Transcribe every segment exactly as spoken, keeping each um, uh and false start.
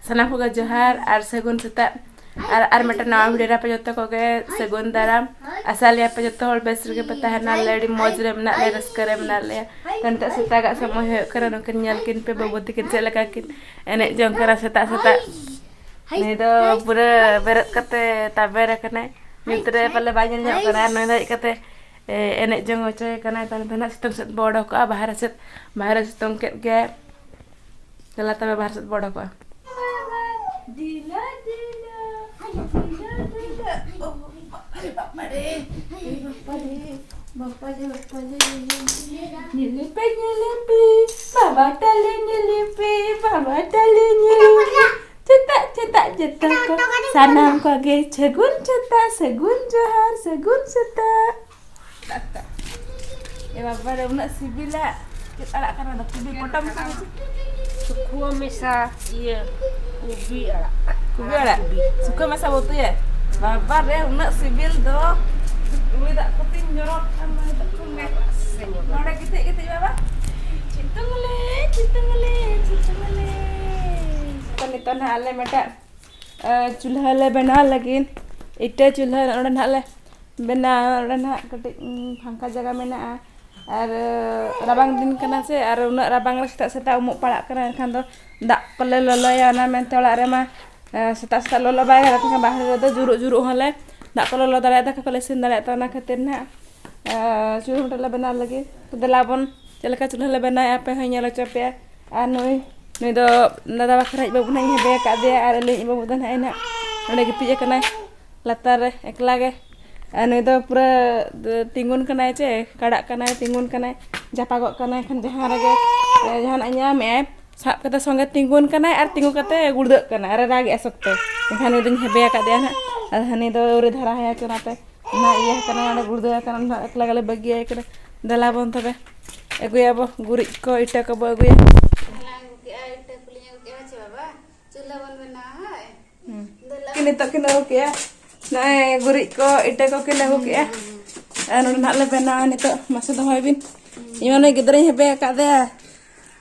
ᱥᱟᱱᱟᱢ ᱠᱚᱜᱮ ᱡᱚᱦᱟᱨ ᱟᱨ ᱥᱟᱹᱜᱩᱱ ᱥᱮᱛᱟᱜ᱾ ᱟᱨ ᱟᱨ ᱢᱤᱫᱴᱟᱝ ᱱᱟᱣᱟ ᱵᱷᱤᱰᱤᱭᱳ ᱨᱮ ᱟᱯᱮ ᱡᱚᱛᱚ ᱠᱚᱜᱮ ᱥᱟᱹᱜᱩᱱ ᱫᱟᱨᱟᱢ᱾ ᱟᱥᱟ ᱞᱮᱭᱟ ᱟᱯᱮ ᱡᱚᱛᱚ ᱦᱚᱲ ᱵᱮᱥ ᱨᱮᱜᱮ ᱯᱮ ᱛᱟᱦᱮᱱᱟ, ᱟᱞᱮ ᱟᱹᱰᱤ ᱢᱚᱡᱽ ᱨᱮ ᱢᱮᱱᱟᱜ ᱞᱮᱭᱟ, ᱨᱟᱹᱥᱠᱟᱹ ᱨᱮ ᱢᱮᱱᱟᱜ ᱞᱮᱭᱟ᱾ ᱛᱚ ᱱᱤᱛᱚᱜ ᱥᱮᱛᱟᱜᱟᱜ ᱥᱚᱢᱚᱭ ᱦᱩᱭᱩᱜ ᱠᱟᱱᱟ, ᱱᱩᱠᱤᱱ ᱧᱮᱞ ᱠᱤᱱ ᱯᱮ ᱵᱟᱹᱵᱩ ᱛᱟᱹᱠᱤᱱ ᱪᱮᱫ ᱞᱮᱠᱟ ᱠᱤᱱ ᱮᱱᱮᱡ ᱡᱚᱝ ᱠᱟᱱᱟ ᱥᱮᱛᱟᱜ ᱥᱮᱛᱟᱜ᱾ ᱱᱩᱭ ᱫᱚ ᱯᱩᱨᱟᱹ ᱵᱮᱨᱮᱫ ᱠᱟᱛᱮ ᱛᱟᱵᱮᱨ ᱟᱠᱟᱱᱟᱭ᱾ ᱧᱩᱛ ᱨᱮ ᱯᱟᱞᱮ ᱵᱟᱭ ᱧᱮᱞ ᱧᱟᱢᱚᱜ ᱠᱟᱱᱟ, ᱟᱨ ᱱᱩᱭ ᱫᱚ ᱦᱮᱡ ᱠᱟᱛᱮ ᱮ, ᱮᱱᱮᱡ ᱡᱚᱝ ᱦᱚᱪᱚᱭᱮ ᱠᱟᱱᱟᱭ᱾ ᱛᱟᱦᱞᱮ ᱫᱚ ᱱᱟᱜ ᱥᱤᱛᱩᱝ ᱥᱮᱫ ᱵᱚ ᱚᱰᱚᱠᱚᱜᱼᱟ, ᱵᱟᱦᱨᱮ ᱥᱮᱫ, ᱵᱟᱦᱨᱮ ᱥᱤᱛᱩᱝ ᱠᱮᱫ ᱜᱮ᱾ ᱫᱮᱞᱟ ᱛᱚᱵᱮ ᱵᱟᱦᱨᱮ ᱥᱮᱫ ᱵᱚ ᱚᱰᱚᱠᱚᱜᱼᱟ᱾ ᱫᱤᱞᱟ, ᱫᱤᱞᱟ, ᱫᱤᱞᱟ, ᱫᱤᱞᱟ᱾ ᱳ, ᱵᱟᱵᱟ ᱨᱮ, ᱵᱟᱵᱟ ᱨᱮ, ᱵᱟᱵᱟ ᱨᱮ, ᱵᱟᱵᱟ ᱨᱮ, ᱵᱟᱵᱟ ᱨᱮ᱾ ᱧᱮᱞᱮ ᱯᱮ, ᱧᱮᱞᱮ ᱯᱮ, ᱵᱟᱵᱟ ᱛᱟᱞᱮ ᱧᱮᱞᱮ ᱯᱮ, ᱵᱟᱵᱟ ᱛᱟᱞᱮ ᱧᱮᱞᱮ ᱯᱮ᱾ ᱥᱮᱛᱟᱜ, ᱥᱮᱛᱟᱜ ᱡᱚᱛᱚ ᱠᱚ, ᱥᱟᱱᱟᱢ ᱠᱚᱜᱮ ᱥᱟᱹᱜᱩᱱ ᱥᱮᱛᱟᱜ, ᱥᱟᱹᱜᱩᱱ ᱡᱚᱦᱟᱨ, ᱥᱟᱹᱜᱩᱱ ᱥᱮᱛᱟᱜ᱾ ᱮ ᱵᱟᱵᱟ ᱨᱮ, ᱩᱱᱟᱹᱜ ᱥᱤᱵᱤᱞᱟ᱾ ᱪᱮᱫ ᱟᱲᱟᱜ ᱠᱟᱱᱟ ᱫᱚ? ᱠᱩᱵᱤ ᱯᱚᱴᱚᱢ ᱠᱟᱱᱟ ᱥᱮ? ᱥᱩᱠᱷᱩᱣᱟᱹ ᱢᱮᱥᱟ ᱤᱭᱟᱹ ᱠᱩᱵᱤ ᱟᱲᱟᱜ᱾ ᱠᱩᱵᱤ ᱟᱲᱟᱜ? ᱠᱩᱵᱤ᱾ ᱥᱩᱠᱷᱟᱹ ᱢᱮᱥᱟ ᱵᱚ ᱩᱛᱩᱭᱟ? ᱵᱟᱵᱟ ᱨᱮ, ᱩᱱᱟᱹᱜ ᱥᱤᱵᱤᱞ ᱫᱚ᱾ ᱩᱞᱤ ᱫᱟᱜ ᱠᱚᱛᱤᱧ ᱡᱚᱨᱚᱜ ᱠᱟᱱ ᱱᱚᱜᱼᱚᱭ ᱫᱟᱜ ᱠᱷᱚᱱ ᱜᱮ᱾ ᱥᱮ ᱧᱚᱜ᱾ ᱱᱚᱰᱮ ᱜᱤᱛᱤᱡ, ᱜᱤᱛᱤᱡ ᱵᱟᱵᱟ᱾ ᱪᱤᱛᱩᱝ ᱞᱮ, ᱪᱤᱛᱩᱝ ᱞᱮ, ᱪᱤᱛᱩᱝ ᱞᱮ᱾ ᱛᱚ ᱱᱤᱛᱚᱜ ᱱᱟᱦᱟᱜ ᱟᱞᱮ ᱢᱤᱫᱴᱟᱜ ᱮ, ᱪᱩᱞᱦᱟᱹ ᱞᱮ ᱵᱮᱱᱟᱣ ᱞᱟᱹᱜᱤᱫ᱾ ᱤᱴᱟᱹ ᱪᱩᱞᱦᱟᱹ ᱱᱚᱰᱮ ᱱᱟᱦᱟᱜ ᱞᱮ ᱵᱮᱱᱟᱣᱟ᱾ ᱱᱚᱰᱮ ᱱᱟᱦᱟᱜ ᱠᱟᱹᱴᱤᱡ, ᱩᱸ, ᱯᱷᱟᱸᱠᱟ ᱡᱟᱭᱜᱟ ᱢᱮᱱᱟᱜᱼᱟ᱾ ᱟᱨ, ᱮ, ᱨᱟᱵᱟᱝ ᱫᱤᱱ ᱠᱟᱱᱟ ᱥᱮ, ᱟᱨ ᱩᱱᱟᱹᱜ ᱨᱟᱵᱟᱝ ᱨᱮ ᱥᱮᱛᱟᱜ ᱥᱮᱛᱟᱜ ᱩᱢᱩᱜ ᱯᱟᱲᱟᱜ ᱠᱟᱱᱟ, ᱮᱱᱠᱷᱟᱱ ᱫᱚ ᱫᱟᱜ ᱠᱚᱞᱮ ᱞᱚᱞᱚᱭᱟ, ᱚᱱᱟ ᱢᱮᱱᱛᱮ ᱚᱲᱟᱜ ᱨᱮᱢᱟ, ᱮ, ᱥᱮᱛᱟᱜ ᱥᱮᱛᱟᱜ ᱞᱚᱞᱚ ᱵᱟᱭ ᱜᱟᱱᱚᱜ ᱠᱟᱱᱟ, ᱵᱟᱦᱨᱮ ᱨᱮᱫᱚ ᱡᱩᱨᱩᱜ ᱡᱩᱨᱩᱜ ᱦᱚᱸᱞᱮ ᱫᱟᱜ ᱠᱚᱞᱮ ᱞᱚᱞᱚ ᱫᱟᱲᱮᱭᱟᱜᱼᱟ, ᱫᱟᱠᱟ ᱠᱚᱞᱮ ᱤᱥᱤᱱ ᱫᱟᱲᱮᱭᱟᱜᱼᱟ᱾ ᱛᱚ ᱚᱱᱟ ᱠᱷᱟᱹᱛᱤᱨ ᱱᱟᱦᱟᱜ, ᱮ, ᱪᱩᱞᱦᱟᱹ ᱢᱤᱫᱴᱟᱝ ᱞᱮ ᱵᱮᱱᱟᱣ ᱞᱟᱹᱜᱤᱫ᱾ ᱛᱚ ᱫᱮᱞᱟ ᱵᱚᱱ ᱪᱮᱫ ᱞᱮᱠᱟ ᱪᱩᱞᱦᱟᱹ ᱞᱮ ᱵᱮᱱᱟᱣᱮᱫᱼᱟ, ᱟᱯᱮ ᱦᱚᱸᱧ ᱧᱮᱞ ᱦᱚᱪᱚ ᱯᱮᱭᱟ᱾ ᱟᱨ ᱱᱩᱭ, ᱱᱩᱭ ᱫᱚ ᱫᱟᱫᱟ ᱵᱟᱠᱷᱨᱟᱤᱡ ᱵᱟᱹᱵᱩ ᱱᱟᱦᱟᱜ ᱤᱧ ᱦᱮᱵᱮ ᱟᱠᱟᱫᱮᱭᱟ, ᱟᱨ ᱟᱹᱞᱤᱧᱤᱡ ᱵᱟᱹᱵᱩ ᱫᱚ ᱱᱟᱦᱟᱜ ᱱᱟᱦᱟᱜ ᱚᱸᱰᱮ ᱜᱤᱛᱤᱡ ᱟᱠᱟᱱᱟᱭ ᱞᱟᱛᱟᱨ ᱨᱮ ᱮᱠᱞᱟ ᱜᱮ᱾ ᱟᱨ ᱱᱩᱭ ᱫᱚ ᱯᱩᱨᱟᱹ ᱛᱤᱸᱜᱩᱱ ᱠᱟᱱᱟᱭ ᱪᱮ, ᱠᱟᱲᱟᱜ ᱠᱟᱱᱟᱭ, ᱛᱤᱸᱜᱩᱱ ᱠᱟᱱᱟᱭ, ᱡᱟᱯᱟᱜᱚᱜ ᱠᱟᱱᱟᱭ, ᱠᱷᱟᱱ ᱡᱟᱦᱟᱸ ᱨᱮᱜᱮ, ᱮ, ᱡᱟᱦᱟᱱᱟᱜ ᱧᱟᱢᱮᱜᱼᱟᱭ, ᱥᱟᱵ ᱠᱟᱛᱮ ᱥᱚᱸᱜᱮ ᱛᱤᱸᱜᱩᱱ ᱠᱟᱱᱟᱭ ᱟᱨ ᱛᱤᱸᱜᱩ ᱠᱟᱛᱮ ᱜᱩᱲᱫᱟᱹᱜ ᱠᱟᱱᱟᱭ ᱟᱨ ᱨᱟᱜᱮᱜᱼᱟ ᱥᱚᱠᱛᱚ᱾ ᱮᱱᱠᱷᱟᱱ ᱱᱩᱭ ᱫᱚᱧ ᱦᱮᱵᱮ ᱟᱠᱟᱫᱮᱭᱟ ᱱᱟᱦᱟᱜ᱾ ᱟᱫᱚ ᱦᱟᱹᱱᱤ ᱫᱚ ᱟᱹᱣᱨᱤ ᱫᱷᱟᱨᱟ ᱦᱟᱭᱟ ᱪᱚ, ᱚᱱᱟᱛᱮ ᱚᱱᱟ ᱤᱭᱟᱹ ᱟᱠᱟᱱᱟ, ᱚᱸᱰᱮ ᱜᱩᱲᱫᱟᱹ ᱟᱠᱟᱱᱟ, ᱚᱸᱰᱮ ᱮᱠᱞᱟ ᱜᱮᱞᱮ ᱵᱟᱹᱜᱤᱭᱟᱭ ᱠᱟᱱᱟ᱾ ᱫᱮᱞᱟ ᱵᱚᱱ ᱛᱚᱵᱮ ᱟᱹᱜᱩᱭᱟᱵᱚ, ᱜᱩᱨᱤᱡ ᱠᱚ ᱤᱴᱟᱹ ᱠᱚᱵᱚ ᱟᱹᱜᱩᱭᱟ᱾ ᱦᱟᱞᱟᱝ ᱟᱹᱜᱩ ᱠᱮᱜᱼᱟ, ᱤᱴᱟᱹ ᱠᱚᱞᱤᱧ ᱟᱹᱜᱩ ᱠᱮᱜᱼᱟ, ᱪᱮ ᱵᱟᱵᱟ? ᱪᱩᱞᱦᱟᱹ ᱵᱚᱱ ᱵᱮᱱᱟᱣᱟ, ᱦᱳᱭ᱾ ᱦᱩᱸ᱾ ᱫᱮᱞᱟ᱾ ᱱᱤᱛᱚᱜ ᱠᱤᱱ ᱟᱹᱜᱩ ᱠᱮᱜᱼᱟ, ᱱᱚᱜᱼᱚᱭ ᱜᱩᱨᱤᱡ ᱠᱚ ᱤᱴᱟᱹ ᱠᱚ ᱠᱤᱱ ᱟᱹᱜᱩ ᱠᱮᱜᱼᱟ᱾ ᱦᱩᱸ, ᱦᱩᱸ, ᱦᱩᱸ᱾ ᱟᱨ ᱱᱚᱰᱮ ᱱᱟᱦᱟᱜ ᱞᱮ ᱵᱮᱱᱟᱣᱟ ᱱᱤᱛᱚᱜ, ᱢᱟᱥᱮ ᱫᱚᱦᱚᱭ ᱵᱤᱱ᱾ ᱦᱩᱸ᱾ ᱤᱧ ᱢᱟ ᱱᱩᱭ ᱜᱤᱫᱽᱨᱟᱹᱧ ᱦᱮᱵᱮ ᱟᱠᱟᱫᱮᱭᱟ᱾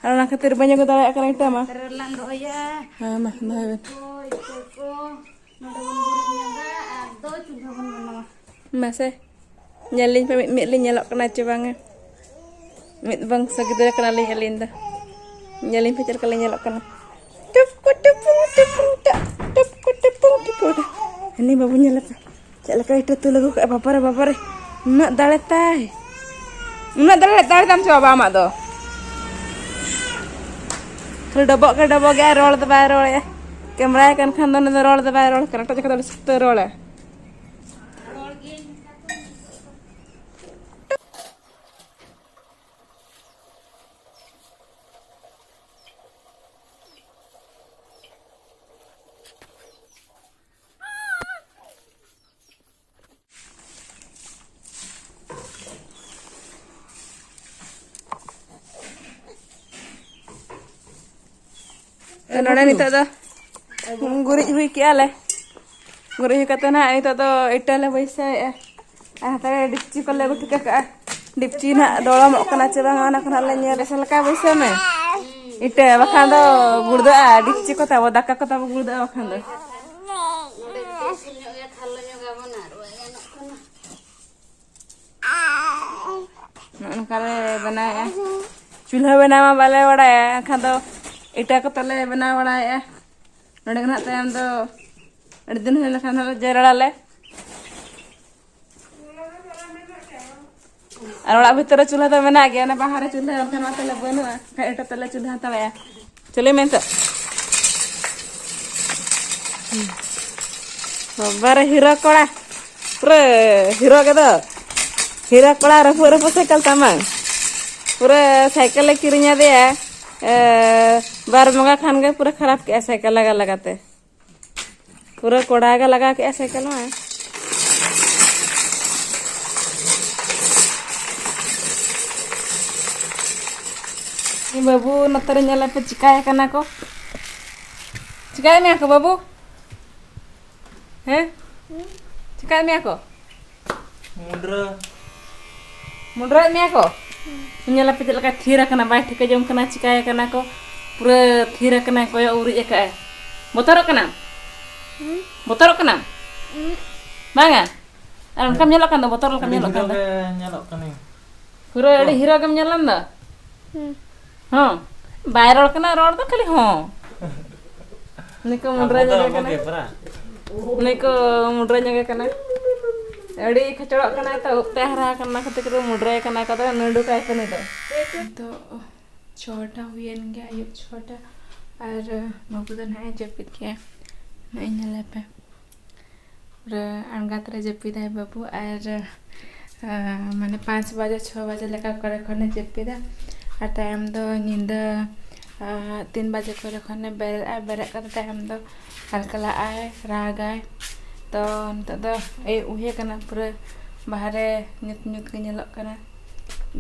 ᱟᱨ ᱚᱱᱟ ᱠᱷᱟᱹᱛᱤᱨ ᱵᱟᱹᱧ ᱟᱹᱜᱩ ᱫᱟᱲᱮᱭᱟᱜ ᱠᱟᱱᱟ ᱤᱴᱟᱹ ᱢᱟ᱾ ᱨᱮᱞᱟᱝ ᱫᱚᱦᱚᱭᱟ᱾ ᱦᱮᱸ, ᱢᱟ, ᱫᱚᱦᱚᱭ ᱵᱮᱱ᱾ ᱠᱚ, ᱤᱴᱟᱹ ᱠᱚ᱾ ᱱᱚᱰᱮ ᱵᱚᱱ ᱜᱩᱨᱤᱡ ᱧᱚᱜᱟ ᱟᱨ ᱫᱚ ᱪᱩᱞᱦᱟᱹ ᱵᱚᱱ ᱵᱮᱱᱟᱣᱟ᱾ ᱢᱟᱥᱮ, ᱧᱮᱞ ᱞᱤᱧ ᱯᱮ, ᱢᱤᱫ, ᱢᱤᱫ ᱞᱤᱧ ᱧᱮᱞᱚᱜ ᱠᱟᱱᱟ ᱪᱮ ᱵᱟᱝᱟ? ᱢᱤᱫ ᱵᱚᱝᱥᱚ ᱜᱤᱫᱽᱨᱟᱹ ᱠᱟᱱᱟᱞᱤᱧ ᱟᱹᱞᱤᱧ ᱫᱚ᱾ ᱧᱮᱞ ᱞᱤᱧ ᱯᱮ ᱪᱮᱫ ᱞᱮᱠᱟ ᱞᱤᱧ ᱧᱮᱞᱚᱜ ᱠᱟᱱᱟ᱾ ᱴᱩᱯ ᱠᱚ ᱴᱩᱯᱩᱝ, ᱴᱩᱯᱩᱝ ᱴᱟᱜ, ᱴᱩᱯ ᱠᱚ ᱴᱩᱯᱩᱝ, ᱴᱩᱯᱩᱝ ᱴᱟᱜ᱾ ᱦᱟᱹᱱᱤ ᱵᱟᱹᱵᱩ ᱧᱮᱞ ᱯᱮ᱾ ᱪᱮᱫ ᱞᱮᱠᱟ ᱤᱴᱟᱹ ᱛᱩᱞ ᱟᱹᱜᱩ ᱠᱟᱜᱼᱟ, ᱵᱟᱵᱟᱨᱮ, ᱵᱟᱵᱟᱨᱮ᱾ ᱩᱱᱟᱹᱜ ᱫᱟᱲᱮ ᱛᱟᱭ᱾ ᱩᱱᱟᱹᱜ ᱫᱟᱲᱮ, ᱫᱟᱲᱮ ᱛᱟᱢ ᱥᱮ ᱵᱟᱵᱟ ᱟᱢᱟᱜ ᱫᱚ? ᱠᱷᱟᱹᱞᱤ ᱰᱚᱵᱚᱜ ᱜᱮ ᱰᱚᱵᱚᱜ ᱜᱮ, ᱟᱨ ᱨᱚᱲ ᱫᱚ ᱵᱟᱭ ᱨᱚᱲᱮᱜᱼᱟ᱾ ᱠᱮᱢᱨᱟᱭ ᱠᱟᱱ ᱠᱷᱟᱱ ᱫᱚ ᱩᱱᱤ ᱫᱚ ᱨᱚᱲ ᱫᱚ ᱵᱟᱭ ᱨᱚᱲ ᱠᱟᱱᱟ, ᱮᱴᱟᱜ ᱡᱚᱠᱷᱚᱱ ᱫᱚ ᱟᱹᱰᱤ ᱥᱚᱠᱛᱚᱭ ᱨᱚᱲᱟ᱾ ᱛᱚ, ᱱᱚᱰᱮ ᱱᱤᱛᱚᱜ ᱫᱚ ᱜᱩᱨᱤᱡ ᱦᱩᱭ ᱠᱮᱜᱼᱟ ᱞᱮ᱾ ᱜᱩᱨᱤᱡ ᱦᱩᱭ ᱠᱟᱛᱮ ᱱᱟᱦᱟᱜ ᱱᱤᱛᱚᱜ ᱫᱚ ᱤᱴᱟᱹ ᱞᱮ ᱵᱟᱹᱭᱥᱟᱹᱣᱮᱜᱼᱟ᱾ ᱟᱨ ᱦᱟᱛᱟᱨᱮ ᱰᱤᱯᱪᱤ ᱠᱚᱞᱮ ᱟᱹᱜᱩ ᱴᱷᱤᱠ ᱠᱟᱜᱼᱟ᱾ ᱰᱤᱯᱪᱤ ᱱᱟᱦᱟᱜ ᱫᱚᱲᱚᱢᱚᱜ ᱠᱟᱱᱟ ᱪᱮ ᱵᱟᱝᱟ, ᱚᱱᱟ ᱠᱚ ᱱᱟᱦᱟᱜ ᱞᱮ ᱧᱮᱞ᱾ ᱵᱮᱥ ᱞᱮᱠᱟ ᱵᱟᱹᱭᱥᱟᱹᱣ ᱢᱮ ᱤᱴᱟᱹ, ᱵᱟᱠᱷᱟᱱ ᱫᱚ ᱜᱩᱲᱫᱟᱹᱜᱼᱟ᱾ ᱰᱤᱯᱪᱤ ᱠᱚ ᱛᱟᱵᱚ, ᱫᱟᱠᱟ ᱠᱚ ᱛᱟᱵᱚ ᱜᱩᱲᱫᱟᱹᱜᱼᱟ ᱵᱟᱠᱷᱟᱱ ᱫᱚ᱾ ᱱᱚᱰᱮ ᱡᱩᱫᱤ ᱩᱥᱩᱞ ᱧᱚᱜ ᱜᱮᱭᱟ, ᱠᱷᱟᱞ ᱧᱚᱜ ᱟᱵᱚᱱ ᱟᱨ ᱵᱟᱭ ᱜᱟᱱᱚᱜ ᱠᱟᱱᱟ᱾ ᱱᱚᱜᱼᱚ ᱱᱚᱝᱠᱟ ᱞᱮ ᱵᱮᱱᱟᱣᱮᱜᱼᱟ᱾ ᱪᱩᱞᱦᱟᱹ ᱵᱮᱱᱟᱣ ᱢᱟ ᱵᱟᱞᱮ ᱵᱟᱲᱟᱭᱟ, ᱮᱱᱠᱷᱟᱱ ᱫᱚ ᱤᱴᱟᱹ ᱠᱚᱛᱮ ᱞᱮ ᱵᱮᱱᱟᱣ ᱵᱟᱲᱟᱭᱮᱜᱼᱟ᱾ ᱱᱚᱰᱮ ᱜᱮ ᱱᱟᱦᱟᱜ ᱛᱟᱭᱚᱢ ᱫᱚ ᱟᱹᱰᱤ ᱫᱤᱱ ᱦᱩᱭ ᱞᱮᱱᱠᱷᱟᱱ ᱫᱚ ᱡᱮᱨᱮᱲᱟᱞᱮ᱾ ᱟᱨ ᱚᱲᱟᱜ ᱵᱷᱤᱛᱤᱨ ᱨᱮ ᱪᱩᱞᱦᱟᱹ ᱫᱚ ᱢᱮᱱᱟᱜ ᱜᱮᱭᱟ, ᱚᱱᱟ ᱵᱟᱦᱨᱮ ᱪᱩᱞᱦᱟᱹ ᱵᱟᱝᱠᱷᱟᱱ ᱱᱚᱣᱟ ᱛᱟᱞᱮ ᱵᱟᱹᱱᱩᱜᱼᱟ, ᱮᱱᱠᱷᱟᱱ ᱤᱴᱟᱹ ᱛᱮᱞᱮ ᱪᱩᱞᱦᱟᱹ ᱦᱟᱛᱟᱲᱮᱜᱼᱟ᱾ ᱪᱚᱞᱚ ᱢᱮᱱᱛᱮ᱾ ᱵᱟᱵᱟᱨᱮ ᱦᱤᱨᱳ ᱠᱚᱲᱟ, ᱯᱩᱨᱟᱹ ᱦᱤᱨᱳ ᱜᱮᱫᱚ᱾ ᱦᱤᱨᱳ ᱠᱚᱲᱟ ᱨᱟᱹᱯᱩᱫ ᱨᱟᱹᱯᱩᱫ ᱥᱟᱭᱠᱮᱞ ᱛᱟᱢᱟᱝ᱾ ᱯᱩᱨᱟᱹ ᱥᱟᱭᱠᱮᱞ ᱞᱮ ᱠᱤᱨᱤᱧ ᱟᱫᱮᱭᱟ᱾ ᱮ, ᱵᱟᱨ ᱵᱚᱸᱜᱟ ᱠᱷᱟᱱ ᱜᱮ ᱯᱩᱨᱟᱹ ᱠᱷᱟᱨᱟᱯ ᱠᱮᱜᱼᱟ ᱥᱟᱭᱠᱮᱞ ᱞᱟᱜᱟ ᱞᱟᱜᱟ ᱛᱮ᱾ ᱯᱩᱨᱟᱹ ᱠᱚᱲᱟ ᱜᱮ ᱞᱟᱜᱟᱣ ᱠᱮᱜᱼᱟ ᱥᱟᱭᱠᱮᱞ ᱢᱟ᱾ ᱤᱧ ᱵᱟᱹᱵᱩ ᱱᱚᱛᱮ ᱨᱮ ᱧᱮᱞᱮ ᱯᱮ, ᱪᱤᱠᱟᱭᱮ ᱠᱟᱱᱟ ᱠᱚ? ᱪᱤᱠᱟᱭᱮᱫ ᱢᱮᱭᱟ ᱠᱚ ᱵᱟᱹᱵᱩ? ᱦᱮᱸ? ᱪᱤᱠᱟᱭᱮᱫ ᱢᱮᱭᱟ ᱠᱚ? ᱢᱩᱰᱨᱟᱹ᱾ ᱢᱩᱰᱨᱟᱹᱭᱮᱫ ᱢᱮᱭᱟ ᱠᱚ? ᱧᱮᱞ ᱟᱯᱮ ᱪᱮᱫ ᱞᱮᱠᱟ ᱛᱷᱤᱨ ᱟᱠᱟᱱᱟ, ᱵᱟᱭ ᱴᱷᱤᱠᱟᱹ ᱡᱚᱝ ᱠᱟᱱᱟ, ᱪᱤᱠᱟᱹᱭᱮ ᱠᱟᱱᱟ ᱠᱚ, ᱯᱩᱨᱟᱹ ᱛᱷᱤᱨ ᱟᱠᱟᱱᱟᱭ, ᱠᱚᱭᱚᱜ ᱩᱨᱤᱡ ᱟᱠᱟᱫᱼᱟᱭ᱾ ᱵᱚᱛᱚᱨᱚᱜ ᱠᱟᱱᱟᱢ? ᱦᱩᱸ᱾ ᱵᱚᱛᱚᱨᱚᱜ ᱠᱟᱱᱟᱢ? ᱦᱩᱸ᱾ ᱵᱟᱝᱟ? ᱟᱨ ᱚᱱᱠᱟᱢ ᱧᱮᱞᱚᱜ ᱠᱟᱱ ᱫᱚ, ᱵᱚᱛᱚᱨ ᱞᱮᱠᱟᱢ ᱟᱹᱰᱤ ᱧᱮᱞᱚᱜ ᱠᱟᱱ ᱦᱤᱨᱳ ᱫᱚ᱾ ᱜᱮ ᱧᱮᱞᱚᱜ ᱠᱟᱹᱱᱟᱹᱧ᱾ ᱯᱩᱨᱟᱹ ᱟᱹᱰᱤ ᱦᱤᱨᱳ ᱜᱮᱢ ᱧᱮᱞ ᱞᱮᱱ ᱫᱚ᱾ ᱦᱩᱸ᱾ ᱦᱚᱸ, ᱵᱟᱭ ᱨᱚᱲ ᱠᱟᱱᱟ, ᱨᱚᱲ ᱫᱚ ᱠᱷᱟᱹᱞᱤ ᱦᱚᱸ᱾ ᱱᱩᱭ ᱠᱚ ᱟᱵᱚ ᱢᱩᱰᱨᱟᱹ ᱫᱚ ᱧᱚᱜᱮ ᱟᱵᱚ ᱠᱟᱱᱟ᱾ ᱜᱮ ᱯᱮᱨᱟ᱾ ᱱᱩᱭ ᱠᱚ ᱢᱩᱰᱨᱟᱹ ᱧᱚᱜᱮ ᱠᱟᱱᱟ᱾ ᱟᱹᱰᱤ ᱠᱷᱟᱪᱚᱲᱚᱜ ᱠᱟᱱᱟᱭ ᱛᱚ, ᱩᱵ ᱛᱟᱭ ᱦᱟᱨᱟ ᱟᱠᱟᱱᱟ, ᱚᱱᱟ ᱠᱷᱟᱹᱛᱤᱨ ᱠᱚ ᱢᱩᱰᱨᱟᱹᱭᱮ ᱠᱟᱱᱟ ᱠᱚ, ᱟᱫᱚ ᱱᱟᱹᱰᱩ ᱠᱟᱭ ᱯᱮ ᱱᱩᱭ ᱫᱚ᱾ ᱱᱤᱛᱚᱜ ᱪᱷᱚᱴᱟ ᱦᱩᱭᱮᱱ ᱜᱮᱭᱟ, ᱟᱹᱭᱩᱵ ᱪᱷᱚᱴᱟ, ᱟᱨ ᱵᱟᱹᱵᱩ ᱫᱚ ᱱᱟᱦᱟᱜ ᱮ ᱡᱟᱹᱯᱤᱫ ᱠᱮᱜᱼᱟ᱾ ᱱᱚᱜᱼᱚᱭ ᱧᱮᱞᱮ ᱯᱮ᱾ ᱯᱩᱨᱟᱹ ᱟᱬᱜᱟᱛ ᱨᱮ ᱡᱟᱹᱯᱤᱫᱟᱭ ᱵᱟᱹᱵᱩ, ᱟᱨ, ᱟᱸ, ᱢᱟᱱᱮ ᱯᱟᱸᱪ ᱵᱟᱡᱮ, ᱪᱷᱚ ᱵᱟᱡᱮ ᱞᱮᱠᱟ ᱠᱚᱨᱮ ᱠᱷᱚᱱᱮ ᱡᱟᱹᱯᱤᱫᱟ, ᱟᱨ ᱛᱟᱭᱚᱢ ᱫᱚ ᱧᱤᱫᱟᱹ, ᱟᱸ, ᱛᱤᱱ ᱵᱟᱡᱮ ᱠᱚᱨᱮ ᱠᱷᱚᱱᱮ ᱵᱮᱨᱮᱫᱼᱟ, ᱵᱮᱨᱮᱫ ᱠᱟᱛᱮ ᱛᱟᱭᱚᱢ ᱫᱚ ᱦᱟᱞᱠᱟᱞᱟᱜᱼᱟᱭ, ᱨᱟᱜᱟᱭ᱾ ᱛᱚ ᱱᱤᱛᱚᱜ ᱫᱚ ᱟᱹᱭᱩᱵ ᱦᱩᱭ ᱟᱠᱟᱱᱟ, ᱯᱩᱨᱟᱹ ᱵᱟᱦᱨᱮ ᱧᱩᱛ ᱧᱩᱛ ᱜᱮ ᱧᱮᱞᱚᱜ ᱠᱟᱱᱟ᱾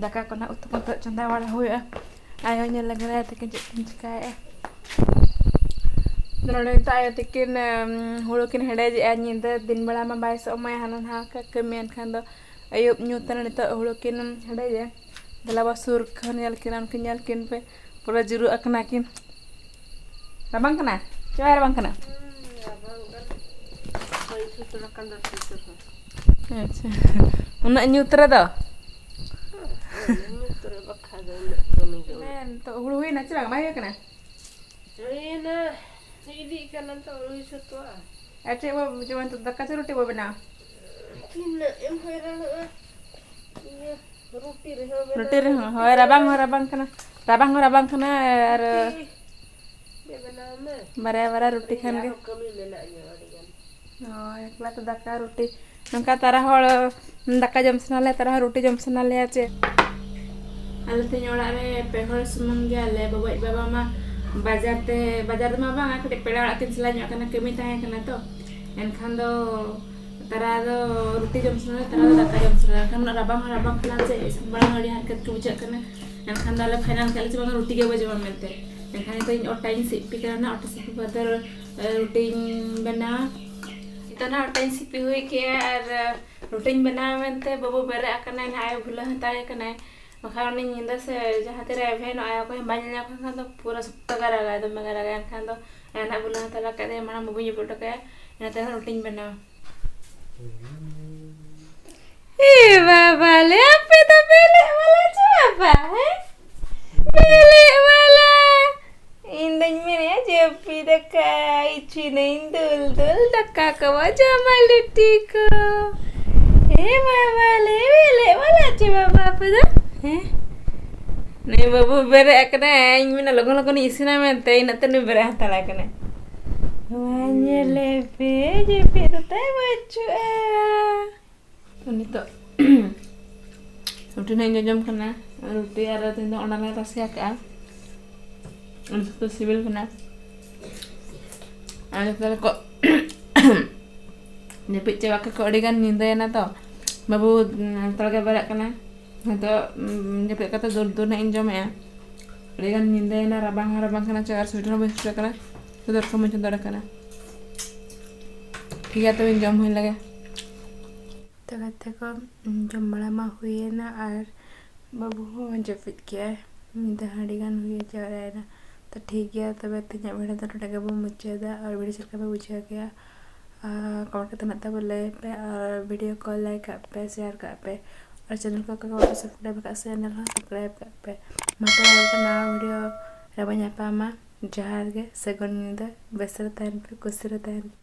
ᱫᱟᱠᱟ ᱠᱚ ᱱᱟᱜ ᱩᱛᱩ ᱠᱚ ᱱᱤᱛᱚᱜ ᱪᱚᱸᱫᱟ ᱵᱟᱲᱟ ᱦᱩᱭᱩᱜᱼᱟ᱾ ᱟᱭᱳ ᱧᱮᱞ ᱞᱮᱜᱮ ᱛᱤᱠᱤᱱ ᱪᱮᱫ ᱠᱤᱱ ᱪᱤᱠᱟᱹᱭᱮᱫᱼᱟ᱾ ᱱᱚᱰᱮ ᱱᱤᱛᱚᱜ ᱟᱭᱳ ᱛᱤᱠᱤᱱ, ᱮᱢ, ᱦᱩᱲᱩ ᱠᱤᱱ ᱦᱮᱰᱮᱡᱮᱜᱼᱟ᱾ ᱧᱤᱫᱟᱹ ᱫᱤᱱ ᱵᱮᱲᱟ ᱢᱟ ᱵᱟᱭ ᱥᱚᱢᱚᱭᱟ ᱦᱟᱱᱟ ᱱᱟᱣᱟ ᱠᱟ-, ᱠᱟᱹᱢᱤ, ᱮᱱᱠᱷᱟᱱ ᱫᱚ ᱟᱹᱭᱩᱵ ᱧᱩᱛ ᱨᱮ ᱱᱤᱛᱚᱜ ᱦᱩᱲᱩ ᱠᱤᱱ ᱦᱮᱰᱮᱡᱟ᱾ ᱫᱮᱞᱟ ᱵᱟ ᱥᱩᱨ ᱠᱷᱚᱱ ᱧᱮᱞ ᱠᱤᱱ, ᱩᱱᱠᱤᱱ ᱧᱮᱞ ᱠᱤᱱ ᱯᱮ, ᱯᱩᱨᱟᱹ ᱡᱩᱨᱩᱜ ᱟᱠᱟᱱᱟ ᱠᱤᱱ᱾ ᱨᱟᱵᱟᱝ ᱠᱟᱱᱟ? ᱪᱮ ᱵᱟᱭ ᱨᱟᱵᱟᱝ ᱠᱟᱱᱟ? ᱦᱩᱸ, ᱨᱟᱵᱟᱝ ᱠᱟᱱᱟ᱾ ᱦᱚᱭ ᱥᱩᱥᱩᱨ ᱟᱠᱟᱱ ᱫᱚ ᱥᱩᱥᱩᱨ ᱦᱚᱸ᱾ ᱟᱪᱪᱷᱟ᱾ ᱩᱱᱟᱹᱜ ᱧᱩᱛ ᱨᱮᱫᱚ? ᱦᱩᱸ, ᱧᱩᱛ ᱨᱮ ᱵᱟᱠᱷᱟᱡ ᱫᱚ ᱩᱱᱟᱹᱜ ᱠᱟᱹᱢᱤ ᱫᱚ᱾ ᱦᱮᱸ, ᱱᱤᱛᱚᱜ ᱦᱩᱲᱩ ᱦᱩᱭᱱᱟ ᱪᱮ ᱵᱟᱝ? ᱵᱟᱭ ᱦᱩᱭ ᱠᱟᱱᱟ? ᱦᱩᱭᱱᱟ, ᱤᱫᱤᱜ ᱠᱟᱱᱟ ᱛᱚ, ᱦᱩᱭ ᱥᱟᱹᱛᱚᱜᱼᱟ᱾ ᱟᱨ ᱪᱮᱫ ᱵᱚ ᱡᱚᱢᱟ ᱱᱤᱛᱚᱜ? ᱫᱟᱠᱟ ᱪᱮ ᱨᱩᱴᱤ ᱵᱚ ᱵᱮᱱᱟᱣᱟ? ᱛᱤᱱᱟᱹᱜ ᱮᱢ ᱦᱚᱭᱨᱟᱱᱚᱜᱼᱟ? ᱤᱭᱟᱹ, ᱨᱩᱴᱤ ᱨᱮᱦᱚᱸ ᱵᱮᱱᱟᱣ ᱨᱩᱴᱤ ᱨᱮᱦᱚᱸ, ᱢᱮ, ᱦᱳᱭ, ᱨᱩᱴᱤ ᱨᱟᱵᱟᱝ ᱨᱮᱦᱚᱸ ᱨᱮ᱾ ᱨᱟᱵᱟᱝ ᱠᱟᱱᱟ, ᱨᱟᱵᱟᱝ ᱦᱚᱸ ᱨᱟᱵᱟᱝ ᱠᱟᱱᱟ, ᱟᱨ ᱨᱩᱴᱤ ᱜᱮ ᱵᱮᱱᱟᱣ ᱢᱮ᱾ ᱵᱟᱨᱭᱟ ᱵᱟᱨᱭᱟ ᱨᱩᱴᱤ ᱤᱧ ᱠᱷᱟᱱ ᱜᱮ᱾ ᱟᱨᱦᱚᱸ ᱠᱟᱹᱢᱤ ᱢᱮᱱᱟᱜ ᱧᱚᱜ ᱟᱹᱰᱤ ᱜᱟᱱ᱾ ᱦᱳᱭ, ᱮᱠᱞᱟ ᱛᱮ ᱫᱟᱠᱟ ᱨᱩᱴᱤ, ᱱᱚᱝᱠᱟ ᱛᱟᱨᱟ ᱦᱚᱲ ᱫᱟᱠᱟ ᱡᱚᱢ ᱥᱟᱱᱟ ᱞᱮᱭᱟ, ᱛᱟᱨᱟ ᱦᱚᱲ ᱨᱩᱴᱤ ᱡᱚᱢ ᱥᱟᱱᱟ ᱞᱮᱭᱟ ᱪᱮ? ᱟᱞᱮ ᱛᱮᱦᱮᱧ ᱚᱲᱟᱜ ᱨᱮ ᱯᱮ ᱦᱚᱲ ᱥᱩᱢᱩᱝ ᱜᱮᱭᱟᱞᱮ᱾ ᱵᱟᱵᱟ ᱟᱡ ᱵᱟᱵᱟ ᱢᱟ ᱵᱟᱡᱟᱨ ᱛᱮ, ᱵᱟᱡᱟᱨ ᱫᱚ ᱢᱟ ᱵᱟᱝᱟ, ᱠᱟᱹᱴᱤᱡ ᱯᱮᱲᱟ ᱚᱲᱟᱜ ᱠᱤᱱ ᱪᱟᱞᱟᱣ ᱧᱚᱜ ᱠᱟᱱᱟ, ᱠᱟᱹᱢᱤ ᱛᱟᱦᱮᱸ ᱠᱟᱱᱟ ᱛᱚ᱾ ᱮᱱᱠᱷᱟᱱ ᱫᱚ ᱛᱟᱨᱟ ᱫᱚ ᱨᱩᱴᱤ ᱡᱚᱢ ᱥᱟᱱᱟ ᱞᱮᱭᱟ, ᱛᱟᱨᱟ ᱫᱚ ᱫᱟᱠᱟ ᱡᱚᱢ ᱥᱟᱱᱟ ᱞᱮᱭᱟ᱾ ᱮᱱᱠᱷᱟᱱ ᱩᱱᱟᱹᱜ ᱨᱟᱵᱟᱝ ᱦᱚᱸ ᱨᱟᱵᱟᱝ ᱠᱟᱱᱟ ᱪᱮ, ᱤᱥᱤᱱ ᱵᱟᱲᱟ ᱦᱚᱸ ᱟᱹᱰᱤ ᱦᱟᱨᱠᱮᱛ ᱜᱮ ᱵᱩᱡᱷᱟᱹᱜ ᱠᱟᱱᱟ᱾ ᱮᱱᱠᱷᱟᱱ ᱫᱚ ᱟᱞᱮ ᱯᱷᱟᱭᱱᱟᱞ ᱠᱮᱫ ᱞᱮ ᱪᱮ ᱵᱟᱝᱟ, ᱨᱩᱴᱤ ᱜᱮᱵᱚ ᱡᱚᱢᱟ ᱢᱮᱱᱛᱮ᱾ ᱮᱱᱠᱷᱟᱱ ᱱᱤᱛᱚᱜ ᱤᱧ ᱚᱴᱟᱧ ᱥᱤᱫ ᱯᱤ ᱠᱟᱱᱟ, ᱚᱴᱟ ᱥᱤᱫ ᱯᱤ ᱵᱟᱫᱮ, ᱮ, ᱨᱩᱴᱤᱧ ᱵᱮᱱᱟᱣᱟ᱾ ᱱᱤᱛᱚᱜ ᱱᱟᱦᱟᱜ ᱚᱴᱟᱧ ᱥᱤᱫ ᱯᱤ ᱦᱩᱭ ᱠᱮᱜᱼᱟ ᱟᱨ, ᱮ, ᱨᱩᱴᱤᱧ ᱵᱮᱱᱟᱣᱟ ᱢᱮᱱᱛᱮ ᱵᱟᱹᱵᱩ ᱵᱮᱨᱮᱫ ᱟᱠᱟᱱᱟᱭ ᱱᱟᱦᱟᱜ, ᱟᱭᱳ ᱵᱷᱩᱞᱟᱹᱣ ᱦᱟᱛᱟᱲᱮ ᱠᱟᱱᱟᱭ᱾ ᱵᱟᱠᱷᱟᱱ ᱩᱱᱤ ᱧᱤᱫᱟᱹ ᱥᱮ ᱡᱟᱦᱟᱸ ᱛᱤᱨᱮ ᱮᱵᱷᱮᱱᱚᱜᱼᱟᱭ, ᱚᱠᱚᱭ ᱦᱚᱸ ᱵᱟᱭ ᱧᱮᱞ ᱧᱟᱢ ᱠᱷᱟᱱ ᱫᱚ ᱯᱩᱨᱟᱹ ᱥᱚᱠᱛᱚ ᱜᱮ ᱨᱟᱜᱟᱭ, ᱫᱚᱢᱮ ᱜᱮ ᱨᱟᱜᱟᱭ᱾ ᱮᱱᱠᱷᱟᱱ ᱫᱚ ᱮᱱ ᱦᱟᱸᱜ ᱵᱩᱞᱟᱹᱣ ᱦᱟᱛᱟᱲ ᱠᱟᱫᱮᱭᱟ, ᱢᱟᱲᱟᱝ ᱵᱟᱹᱵᱩᱧ ᱡᱟᱹᱯᱤᱫ ᱦᱚᱴᱚ ᱠᱟᱭᱟ, ᱤᱱᱟᱹ ᱛᱟᱭᱚᱢ ᱨᱩᱴᱤᱧ ᱵᱮᱱᱟᱣᱟ᱾ ᱮ ᱵᱟᱵᱟ ᱞᱮ, ᱟᱯᱮ ᱫᱚ ᱵᱮᱞᱮ ᱵᱟᱞᱟ ᱪᱮ ᱵᱟᱵᱟ, ᱦᱮᱸ? ᱵᱮᱞᱮ ᱵᱟᱞᱟ᱾ ᱤᱧ ᱫᱚᱧ ᱢᱮᱱᱮᱫᱼᱟ ᱡᱟᱹᱯᱤᱫ ᱟᱠᱟᱫ, ᱤᱪᱷᱤᱱᱟᱹᱧ ᱫᱩᱞ ᱫᱩᱞ ᱫᱟᱠᱟ ᱠᱚ ᱡᱚᱢᱟ ᱞᱩᱴᱤ ᱠᱚ᱾ ᱮ ᱵᱟᱵᱟ ᱞᱮ, ᱵᱮᱞᱮ ᱵᱟᱞᱟ ᱪᱮ ᱵᱟᱵᱟ ᱟᱯᱮ ᱫᱚ? ᱦᱮᱸ? ᱱᱩᱭ ᱵᱟᱹᱵᱩ ᱵᱮᱨᱮᱫ ᱟᱠᱟᱱᱟᱭ, ᱤᱧ ᱢᱮᱱᱟ ᱞᱚᱜᱚᱱ ᱞᱚᱜᱚᱱ ᱤᱧ ᱤᱥᱤᱱᱟ ᱢᱮᱱᱛᱮ, ᱤᱱᱟᱹᱜ ᱛᱮ ᱱᱩᱭ ᱵᱮᱨᱮᱫ ᱦᱟᱛᱟᱲ ᱟᱠᱟᱱᱟᱭ᱾ ᱱᱚᱣᱟ ᱧᱮᱞᱮ ᱯᱮ, ᱡᱟᱹᱯᱤᱫ ᱨᱮᱛᱟᱭ ᱵᱟᱹᱪᱩᱜᱼᱟ᱾ ᱛᱚ ᱱᱤᱛᱚᱜ ᱨᱩᱴᱤ ᱱᱟᱜ ᱤᱧ ᱡᱚᱡᱚᱢ ᱠᱟᱱᱟ᱾ ᱨᱩᱴᱤ ᱟᱨ ᱛᱮᱦᱮᱧ ᱫᱚ ᱚᱱᱟ ᱞᱮ ᱨᱟᱥᱮ ᱟᱠᱟᱫᱼᱟ, ᱟᱹᱰᱤ ᱥᱚᱠᱛᱚ ᱥᱤᱵᱤᱞ ᱠᱟᱱᱟ᱾ ᱟᱨ ᱡᱚᱛᱚ ᱠᱚ ᱡᱟᱹᱯᱤᱫ ᱪᱟᱵᱟ ᱠᱮᱫ ᱠᱚ, ᱟᱹᱰᱤ ᱜᱟᱱ ᱧᱤᱫᱟᱹᱭᱮᱱᱟ ᱛᱚ᱾ ᱵᱟᱹᱵᱩ ᱛᱟᱲᱜᱮ ᱵᱮᱨᱮᱫ ᱠᱟᱱᱟ, ᱦᱚᱭᱛᱳ ᱡᱟᱹᱯᱤᱫ ᱠᱟᱛᱮ ᱫᱩᱨ ᱫᱩᱨ ᱱᱟᱜ ᱤᱧ ᱡᱚᱢᱮᱜᱼᱟ᱾ ᱟᱹᱰᱤ ᱜᱟᱱ ᱧᱤᱫᱟᱹᱭᱮᱱᱟ, ᱨᱟᱵᱟᱝ ᱦᱚᱸ ᱨᱟᱵᱟᱝ ᱠᱟᱱᱟ, ᱪᱮᱫ ᱟᱨ ᱥᱩᱭᱮᱴᱟᱨ ᱦᱚᱸ ᱵᱟᱹᱧ ᱥᱩᱭᱮᱴᱟᱨ ᱠᱟᱱᱟ, ᱪᱚᱫᱚᱨ ᱠᱚ ᱵᱟᱹᱧ ᱪᱚᱫᱚᱨ ᱠᱟᱱᱟ᱾ ᱴᱷᱤᱠ ᱜᱮᱭᱟ, ᱛᱚᱵᱮᱧ ᱡᱚᱢ ᱦᱩᱭ ᱞᱮᱜᱮ᱾ ᱛᱚ ᱜᱟᱛᱮ ᱠᱚ, ᱡᱚᱢ ᱵᱟᱲᱟ ᱢᱟ ᱦᱩᱭᱮᱱᱟ ᱟᱨ ᱵᱟᱹᱵᱩ ᱦᱚᱸ ᱡᱟᱹᱯᱤᱫ ᱠᱮᱜᱼᱟᱭ, ᱧᱤᱫᱟᱹ ᱦᱚᱸ ᱟᱹᱰᱤ ᱜᱟᱱ ᱦᱩᱭ ᱡᱟᱣᱨᱟᱭᱮᱱᱟ᱾ ᱛᱚ ᱴᱷᱤᱠ ᱜᱮᱭᱟ, ᱛᱚᱵᱮ ᱛᱮᱦᱮᱧᱟᱜ video ᱫᱚ ᱱᱚᱰᱮ ᱜᱮᱵᱚᱱ ᱢᱩᱪᱟᱹᱫᱟ᱾ ᱟᱨ video ᱪᱮᱫ ᱞᱮᱠᱟ ᱯᱮ ᱵᱩᱡᱷᱟᱹᱣ ᱠᱮᱜᱼᱟ, ᱟᱨ comment ᱠᱟᱛᱮ ᱱᱟᱜ ᱛᱟᱵᱚ ᱞᱟᱹᱭ ᱯᱮ, ᱟᱨ video ᱠᱚ like ᱠᱟᱜ ᱯᱮ, share ᱠᱟᱜ ᱯᱮ, ᱟᱨ channel ᱠᱚ ᱚᱠᱚᱭ ᱠᱚ ᱵᱟᱯᱮ subscribe ᱟᱠᱟᱫ, channel ᱦᱚᱸ subscribe ᱠᱟᱜ ᱯᱮ᱾ ᱢᱟ ᱛᱚᱵᱮ ᱟᱨ ᱢᱤᱫᱴᱟᱝ ᱱᱟᱣᱟ video ᱨᱮᱵᱚᱱ ᱧᱟᱯᱟᱢᱟ᱾ ᱡᱚᱦᱟᱨ ᱜᱮ, ᱥᱟᱹᱜᱩᱱ ᱧᱤᱫᱟᱹ, ᱵᱮᱥ ᱨᱮ ᱛᱟᱦᱮᱱ ᱯᱮ, ᱠᱩᱥᱤ ᱨᱮ ᱛᱟᱦᱮᱱ ᱯᱮ᱾